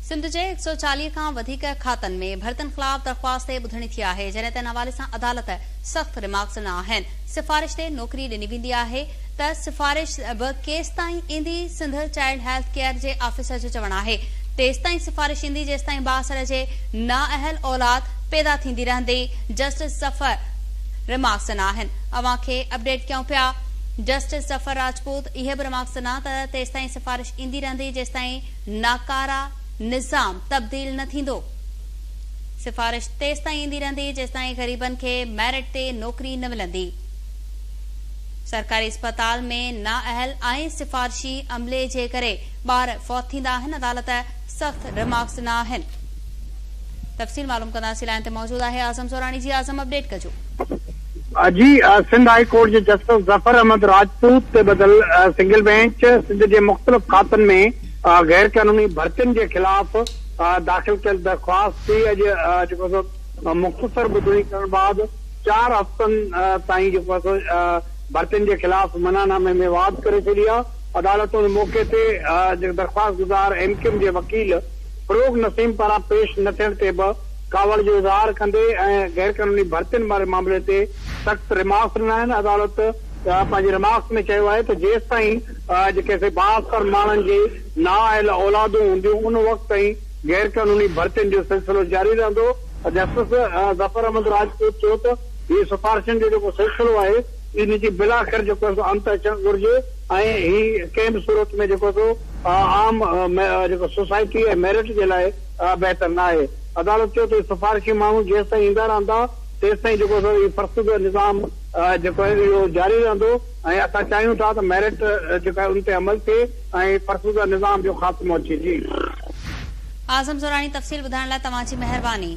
سنڌ جي 140 کان وڌيڪ کاتن ۾ ڀرتين خلاف درخواست تي ٻڌڻي ٿي آهي، جڏهن ته ان حوالي سان عدالت سخت ريمارڪس ڏنا آهن. سفارش تي نوڪري ڏني ويندي آهي ته سفارش به ڪيستائين ايندي، سنڌ چائلڊ هيلٿ ڪيئر جي آفيسر جو چوڻ آهي تيستائين سفارش ايندي جيستائين بااثر جي نااهل اولاد پيدا ٿيندي رهندي، جسٽس ظفر ريمارڪس ڏنا آهن. اوهان کي اپڊيٽ ڪيون پيا. جسٽس ظفر راجپوت اهي به ريمارڪس ڏنا ته تيستائين سفارش ايندي رهندي جيستائين ناڪاره نظام تبديل نه ٿيندو. سفارش تيستائين ايندي رهندي جيستائين غريبن کي ميرٽ تي نوڪري نه ملندي. سرڪاري اسپتال ۾ نااهل ۽ سفارشي عملي جي ڪري ٻار فوت ٿيندا آهن، عدالت سخت ريمارڪس ڏنا آهن. تفصيل معلوم ڪنداسين لائين تي موجود آهي اعظم زوراڻي جي اعظم اپڊيٽ ڪجو. جي سنڌ هائي ڪورٽ جي جسٽس ظفر احمد راجپوت تي ٻڌل سنگل بينچ سنڌ جي مختلف کاتن ۾ غير قانوني ڀرتين جي خلاف داخل ڪيل درخواست تي اڄ جيڪو سو مختصر ٻڌڻي ڪرڻ بعد چار هفتن تائين جيڪو سو ڀرتين جي خلاف منع نامي ۾ واڌ ڪري ڇڏي آهي. عدالت ان موقعي تي درخواست گذار ايم ڪيو ايم جي وڪيل فروغ نسيم پاران پيش نه ٿيڻ تي به ڪاوڙ جو اظهار ڪندي ۽ غيرقانوني ڀرتين واري معاملي تي سخت ريمارڪس ڏنا آهن. عدالت پنهنجي ريمارڪس ۾ چيو آهي ته جيستائين جيڪي سي بااثر ماڻهن جي نااهل اولادون هونديون ان وقت تائين غيرقانوني ڀرتين جو سلسلو جاري رهندو. جسٽس ظفر احمد راجپوت چيو ته هي سفارشن جو جيڪو سلسلو آهي ان جي بالاخر جيڪو آهي سو انت اچڻ گهرجي ۽ هي ڪنهن به صورت ۾ جيڪو سو عام جيڪو سوسائٽي ۽ ميرٽ جي لاء بهتر ناهي. عدالت چيو ته هي سفارشي ماڻهو جيستائين ايندا رهندا تيستائين جيڪو سو هي فرسوده نظام جيڪو آهي اهو جاري رهندو ۽ اسان چاهيون ٿا ته ميرٽ جيڪو آهي ان تي عمل ٿئي ۽ فرسوده نظام جو خاتمو اچي. جي. اعظم زوراڻي تفصيل ٻڌائڻ لاء توهان جي مهرباني.